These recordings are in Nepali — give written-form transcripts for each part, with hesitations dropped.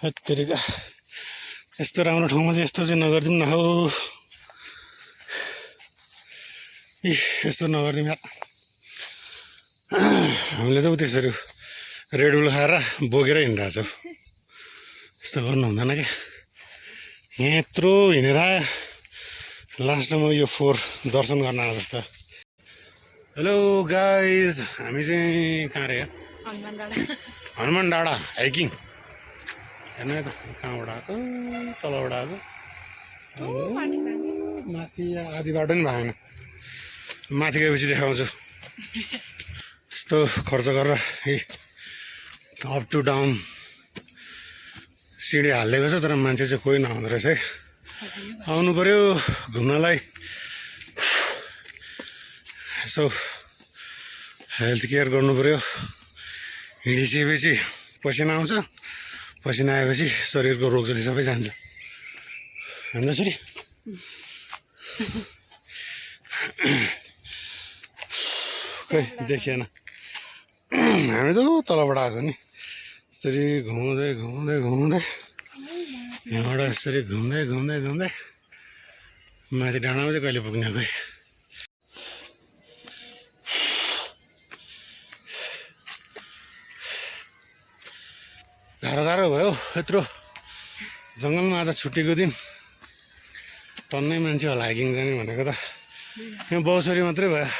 हत्तेरिका यस्तो राम्रो ठाउँमा चाहिँ यस्तो चाहिँ नगरिदिउँ न हौ। यस्तो नगरिदिउँ यार। हामीले त त्यसरी रेडुल खाएर बोकेर हिँडिरहेको छौँ। यस्तो गर्नु हुँदैन क्या। यहाँ यत्रो हिँडेर लास्टमा यो फोर दर्शन गर्न आएको जस्तो। हेलो गाइज, हामी चाहिँ कहाँ रे? हनुमान डाँडा हाइकिङ। हेर्नु त कहाँबाट आएको, तलबाट आएको, माथि आधी बाटो नि भएन। माथि गएपछि देखाउँछु। यस्तो खर्च गरेर अप टु डाउन सिँढी हालिदिएको छ, तर मान्छे चाहिँ कोही नआउँदो रहेछ है। आउनु पऱ्यो घुम्नलाई। यसो हेल्थ केयर गर्नु पऱ्यो। हिँडिसकेपछि पसिना आउँछ, पसिना आएपछि शरीरको रोग जति सबै जान्छ। होइन छोरी? खै देखिएन। हामी त तलबाट आएको नि। यसरी घुमाउँदै घुमाउँदै घुमाउँदै यहाँबाट यसरी घुम्दै घुम्दै घुम्दै माथि डाँडामा चाहिँ कहिले पुग्ने खोइ। गाह्रो गाह्रो भयो यत्रो जङ्गलमा। आज छुट्टीको दिन टन्नै मान्छे होला हाइकिङ जाने भनेको त यहाँ बाउछोरी मात्रै भयो।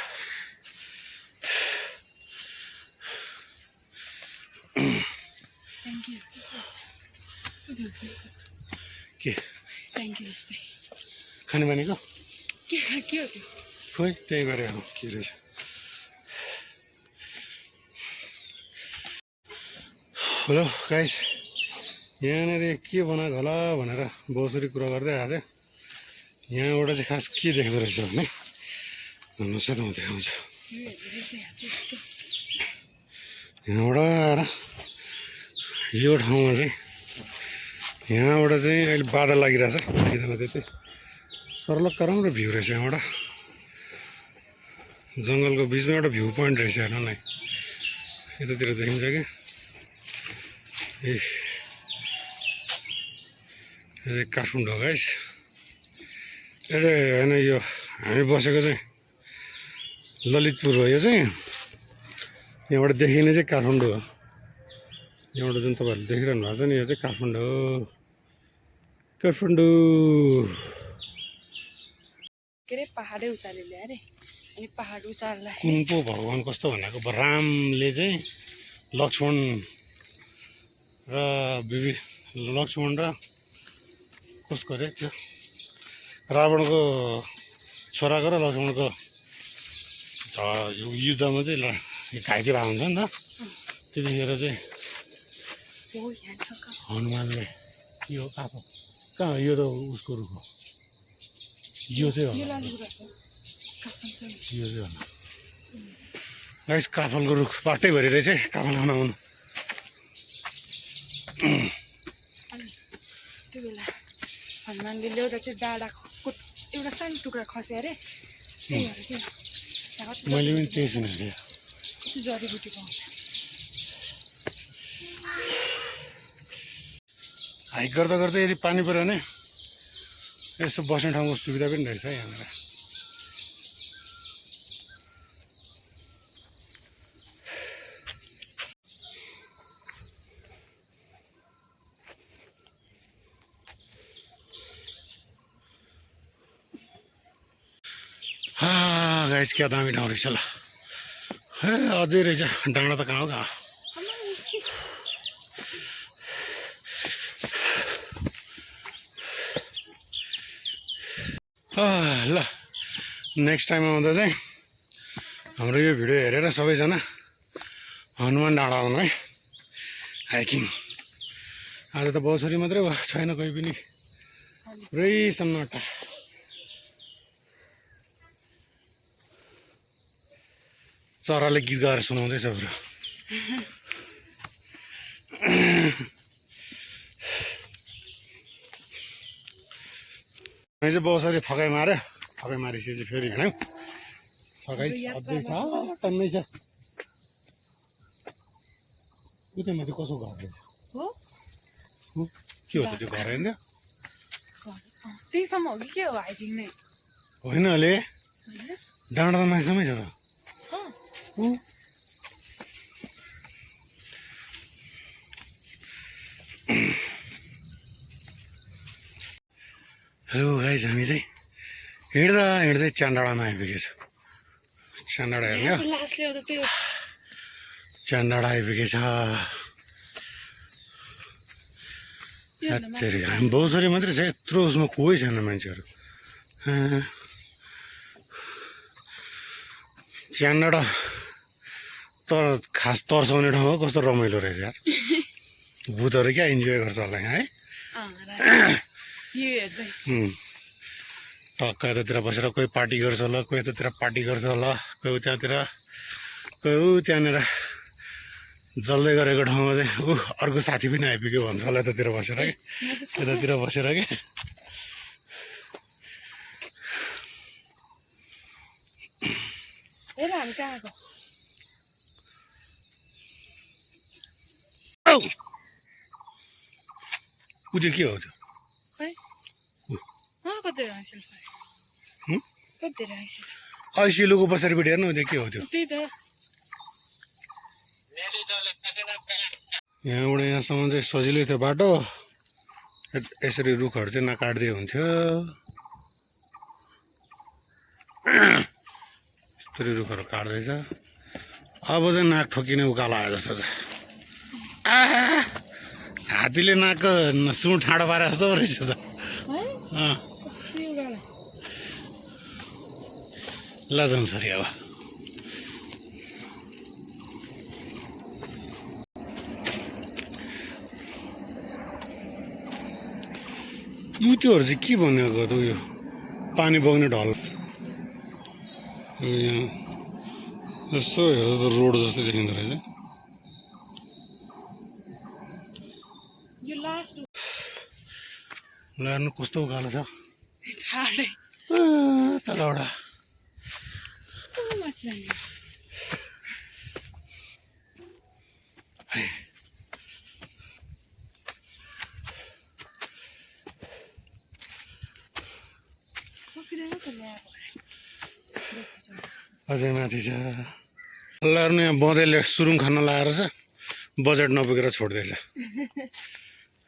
के खाने भनेको खोइ त्यही गरेको के रहेछ। हेलो गाइस, यहाँनिर के बनाएको होला भनेर बाउसरी कुरा गर्दै आएको थिएँ। यहाँबाट चाहिँ खास के देख्दो रहेछ भने भन्नुहोस् त म देखाउँछु। यहाँबाट आएर यो ठाउँमा चाहिँ यहाँबाट चाहिँ अहिले बादल लागिरहेछ। किनभने त्यति सर्लक्क राम्रो भ्यू रहेछ। यहाँबाट जङ्गलको बिचमा एउटा भ्यू पोइन्ट रहेछ। हेर्नु न, यतातिर देखिन्छ क्या। ए काठमाडौँ हो गाइस। होइन यो हामी बसेको चाहिँ ललितपुर हो। यो चाहिँ यहाँबाट देखिने चाहिँ काठमाडौँ हो। यहाँबाट जुन तपाईँहरूले देखिरहनु भएको छ नि, यो चाहिँ काठमाडौँ हो। काठमाडौँ के अरे पहाडै उचाले ल्याए अरे। अनि पहाड उचाल्दा कुन पो भगवान् कस्तो भनेको, रामले चाहिँ लक्ष्मण र कसको अरे त्यो रावणको छोराको र लक्ष्मणको युद्धमा चाहिँ घाइते भएको हुन्छ नि त। त्यतिखेर चाहिँ हनुमानले यो काफल कहाँ, यो त उसको रुख हो। यो चाहिँ होला, यो चाहिँ होला गाइस। काफलको रुख बाटै भरि रहेछ है काफल खान आउनु। त्यो बेला हनुमानले ल्याउँदा त्यो डाँडाको एउटा सानो टुक्रा खस्यो अरे। मैले पनि त्यही सुनेको थिएँ। जडीबुटी पाउँछ। हाइक गर्दा गर्दै यदि पानी पऱ्यो भने यसो बस्ने ठाउँको सुविधा पनि रहेछ है यहाँनिर। गाइस क्या दामी ठाउँ रहेछ ल। हे अझै रहेछ डाँडा त कहाँ हो कहाँ। ल नेक्स्ट टाइम आउँदा चाहिँ हाम्रो यो भिडियो हेरेर सबैजना हनुमान डाँडा आउनु है हाइकिङ। आज त बाउछोरी मात्रै भयो, छैन कोही पनि। पुरै सन्नाटा। चराले गीत गाएर सुनाउँदैछ बरु। हामी चाहिँ बाउछोरी थकाइ माऱ्यो। थकाइ मारिसकेपछि फेरि हिँड्यौँ। थकाइ अझै छ टन्नै छ। उतै माथि कसो घर रहेछ हो के हो त त्यो घर होइन त्यहीसम्म हो कि के हो हाइटिङ नै होइन अहिले होइन डाँडा त माथिसम्मै छ त अँ, ऊ हेलो गाइज हामी चाहिँ हिँड्दा हिँड्दै चान्डाडामा आइपुगेछ चान्डाडा हेर्ने हो लास्ट ल्याउँदा त्यो चान्डाडा आइपुगेछ त्योभन्दा माथि हत्तेरी हामी बहुसरी मात्रै छ यत्रो उसमा कोही छैन मान्छेहरू चान्डाडा तर खास तर्साउने ठाउँ हो कस्तो रमाइलो रहेछ यार भूतहरू क्या इन्जोय गर्छ होला यहाँ है यो हेर्दै टक्क यतातिर बसेर कोही पार्टी गर्छ होला कोही यतातिर पार्टी गर्छ होला कोही त्यहाँतिर कोही त्यहाँनिर जल्दै गरेको ठाउँमा चाहिँ अर्को साथी पनि आइपुग्यो भन्छ होला यतातिर बसेर कि यतातिर बसेर कि हेर हामी कहाँ आएको ऊ चाहिँ के हो त्यो खै कति हाँसिल कति हाँसिल ऐसिलोको पछाडिपट्टि हेर्नु त्यो के हो त्यो त्यही त यहाँबाट यहाँसम्म चाहिँ सजिलै थियो बाटो यसरी रुखहरू चाहिँ नकाट्दै हुन्थ्यो यस्तरी रुखहरू काट्दैछ अब चाहिँ नाक ठोकिने उकालो आयो जस्तो छ हात्तीले नाकको सुँड ठाडो पारे जस्तो रहेछ त है त्यो गाडा ल जाउँ सरी अब यो त्योहरू चाहिँ के भनेको त उयो पानी बग्ने ढल यहाँ यसो हेर्दा त रोड जस्तो देखिँदो रहेछ यो लास्ट ल हेर्नु कस्तो उकालो छ ठाडै तलबाट माथि जाने सकिँदैन त ल्याएको अझै माथि छ ल हेर्नु यहाँ बँदैले सुरुङ खान लगाएर छ बजेट नपुगेर छोड्दैछ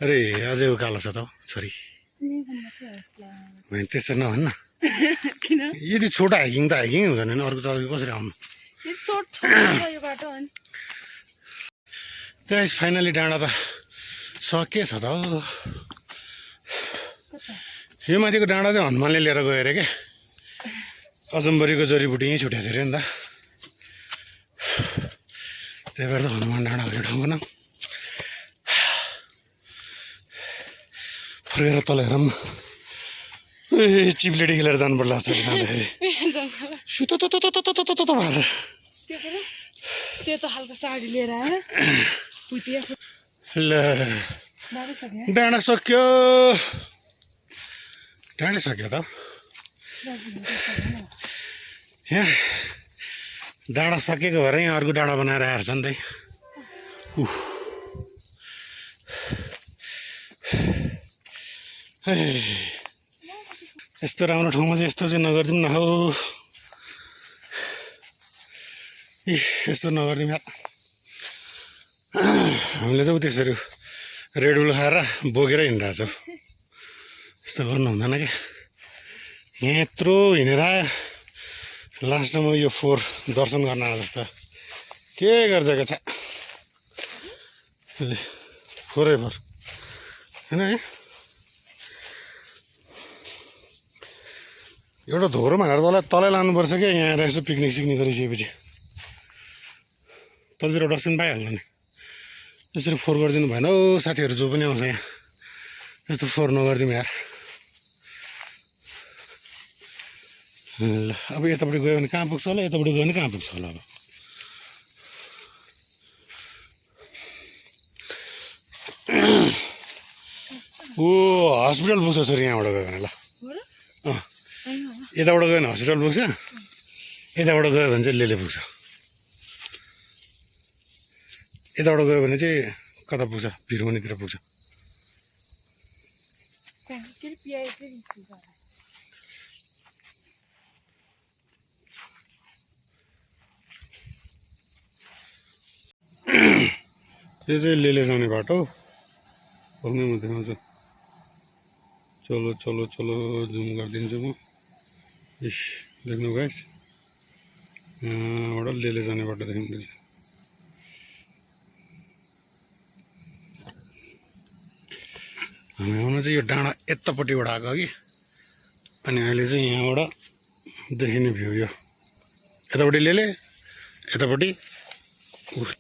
अरे अझै उकालो छ त हौ, छोरी होइन त्यसो नभन्न किन यदि छोटो हाइकिङ त हाइकिङ हुँदैन नि अर्को तल कसरी आउनु यो सर्ट छ यो बाटो अनि गाइस फाइनली डाँडा त सकिएछ त हौ यो माथिको डाँडा चाहिँ हनुमानले लिएर गयो अरे क्या अजम्बरीको जडीबुटी यहीँ छुट्याएको थियो अरे नि त त्यही भएर त हनुमान डाँडा हो यो ठाउँको नाम फर्केर तल हेरौँ ए चिप्लेटी खेलेर जानुपर्ला जस्तो जाँदाखेरि सुतो भएर त्यो पनि सेतो खालको साडी लिएर आएर भुटिया ल बाटो छ क्या डाँडा सक्यो डाँडै सक्यो त यहाँ डाँडा सकेको भएर यहाँ अर्को डाँडा बनाएर आएर छ नि त यस्तो राम्रो ठाउँमा चाहिँ यस्तो चाहिँ नगरिदिउँ न हौ ए यस्तो नगरिदिउँ यार हामीले त त्यसरी रेडुल खाएर बोकेर हिँडिरहेको छौँ यस्तो गर्नु हुँदैन क्या यहाँ यत्रो हिँडेर लास्टमा यो फोहोर दर्शन गर्न आएको जस्तो के गरिदिएको छ फोहोरै फोहोर होइन है एउटा धोरोमा हालेर तलै लानुपर्छ क्या यहाँ आएर यसो पिकनिक सिक्निक गरिसकेपछि तलतिर डस्टबिन पाइहाल्छ नि यसरी फोहोर गरिदिनु भएन हौ साथीहरू जो पनि आउँछ यहाँ यस्तो फोहोर नगरिदिउँ यार ल अब यतापट्टि गयो भने कहाँ पुग्छ होला यतापट्टि गयो भने कहाँ पुग्छ होला अब ओ हस्पिटल पुग्छ छोरी यहाँबाट गयो भने ल यताबाट गयो भने हस्पिटल पुग्छ यताबाट गयो भने चाहिँ लेले पुग्छ यताबाट गयो भने चाहिँ कता पुग्छ भिरमुनीतिर पुग्छ त्यहाँ के अरे पिआई चाहिँ निस्किन्छ होला। यो चाहिँ लेले जाने बाटो पुग्ने म देखाउँछु चलो चलो चलो जुम गरिदिन्छु म इस देख्नु गाइस यहाँबाट लेले जाने बाटो देख्नुहुँदैछ हामी आउन चाहिँ यो डाँडा यतापट्टिबाट आएको कि अनि अहिले चाहिँ यहाँबाट देखिने भ्यू यो यतापट्टि लेले यतापट्टि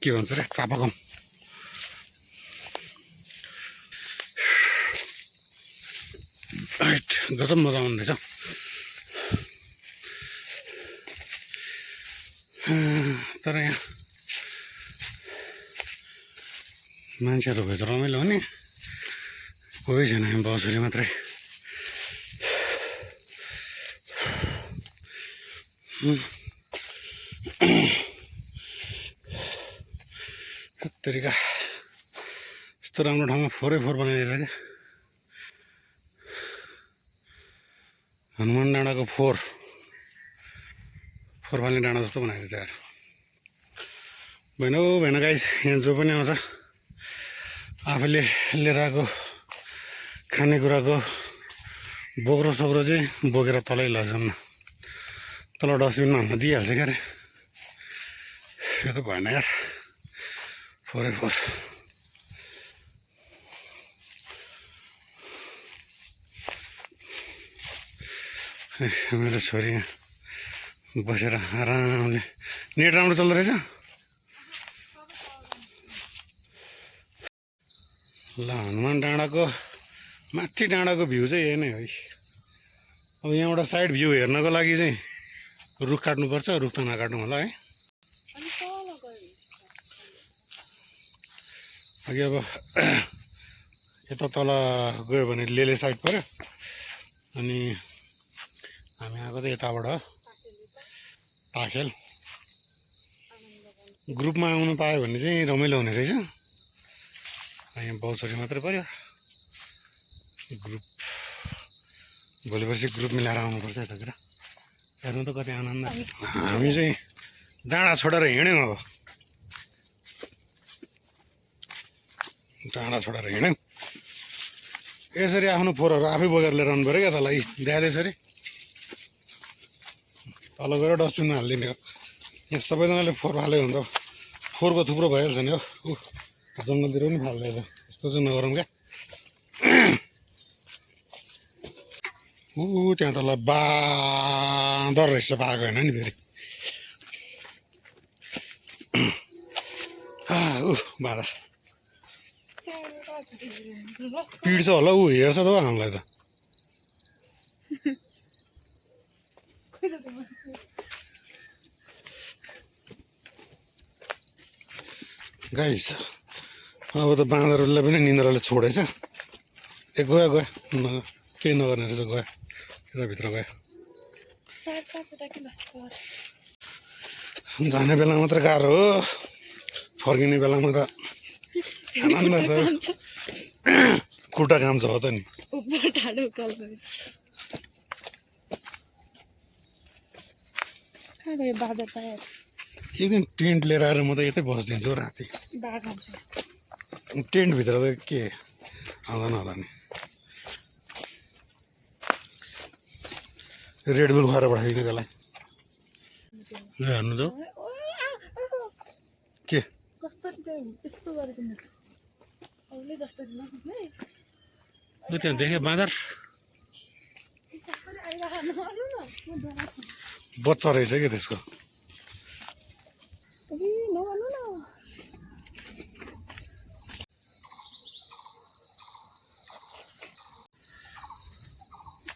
के भन्छ अरे चापागाउँ राइट गजब मजा आउने रहेछ तर यहाँ मान्छेहरू भयो त रमाइलो हो नि कोही छैन हामी बसुरी मात्रै तरिका यस्तो राम्रो ठाउँमा 4x4 बनाइदिएर क्या हनुमान डाँडाको 4 फाल्ने डाँडा जस्तो बनाइदिएछ यार भएन गाइस यहाँ जो पनि आउँछ आफूले लिएर आएको खानेकुराको बोक्रो सोक्रो चाहिँ बोकेर तलै लैजाउन तल डस्टबिनमा हाल्न दिइहाल्छ क्या अरे यो त भएन यार 4x4 मेरो छोरी यहाँ बसेर आरामले नेट राम्रो चल्दो रहेछ ल हनुमान डाँडाको माथि डाँडाको भ्यू चाहिँ यही नै हो अब यहाँबाट साइड भ्यू हेर्नको लागि चाहिँ रुख काट्नुपर्छ रुख त नकाट्नु होला है अघि अब यता तल गयो भने लेले साइड पऱ्यो अनि हामी आएको चाहिँ यताबाट हो पाखेल ग्रुपमा आउनु पायो भने चाहिँ रमाइलो हुने रहेछ यहाँ बाउछोरी मात्रै पऱ्यो ग्रुप भोलि पर्सि ग्रुप मिलाएर आउनुपर्छ यतातिर हेर्नु त कति आनन्द हामी चाहिँ डाँडा छोडेर हिँड्यौँ अब डाँडा छोडेर हिँड्यौँ यसरी आफ्नो फोहोरहरू आफै बोकेर लिएर आउनु पऱ्यो क्या तँलाई देखाएको यसरी तल गएर डस्टबिनमा हालिदिने हो यहाँ सबैजनाले फोहोर फाल्यो भने त फोहोरको थुप्रो भइहाल्छ नि हो जङ्गलतिर पनि फाल्दैछ यस्तो चाहिँ नगरौँ क्या त्यहाँ तल बाँदर रहेछ पाएको होइन नि फेरि बाँदर पिड्छ होला हेर्छ त हामीलाई त गाइस अब त बाँदरहरूलाई पनि निन्द्राले छोडेछ ए गयो केही नगर्ने रहेछ गयो यताभित्र गयो जाने बेलामा मात्र गाह्रो हो फर्किने बेलामा त आनन्द छ खुट्टा काम छ हो त नि एक दिन टेन्ट लिएर आएर म त यतै बसिदिन्छु राति टेन्टभित्र त के आउँदैन होला नि रेड बुल खुवाएर पठाइदिनु त्यसलाई हेर्नु त के त्यहाँ देखेँ बाँदर बच्चा रहेछ क्या त्यसको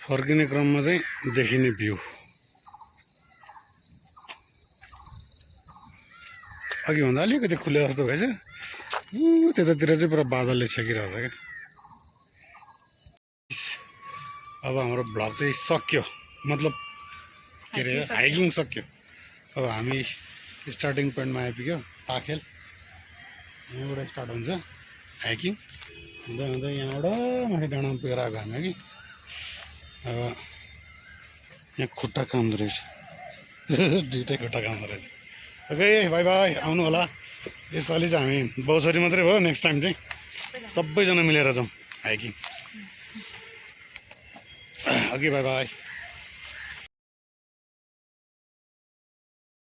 फर्किने क्रममा चाहिँ देखिने भ्यू अघि भन्दा अलिकति खुले जस्तो भएछ त्यतातिर चाहिँ पुरा बादलले छेकिरहेछ क्या अब हाम्रो भ्लग चाहिँ सक्यो मतलब के अरे हाइकिङ सक्यो अब हामी स्टार्टिङ पोइन्टमा आइपुग्यो पाखेल यहाँबाट स्टार्ट हुन्छ हाइकिङ हुँदै हुँदै यहाँबाट माथि डाँडामा पुगेर आएको हामी कि अब यहाँ खुट्टा काम्दो रहेछ दुइटै खुट्टा काम्दो रहेछ ओके बाई बाई आउनु होला यसपालि चाहिँ हामी बहुछोरी मात्रै भयो नेक्स्ट टाइम चाहिँ सबैजना मिलेर जाउँ हाइकिङ ओके बाई बाई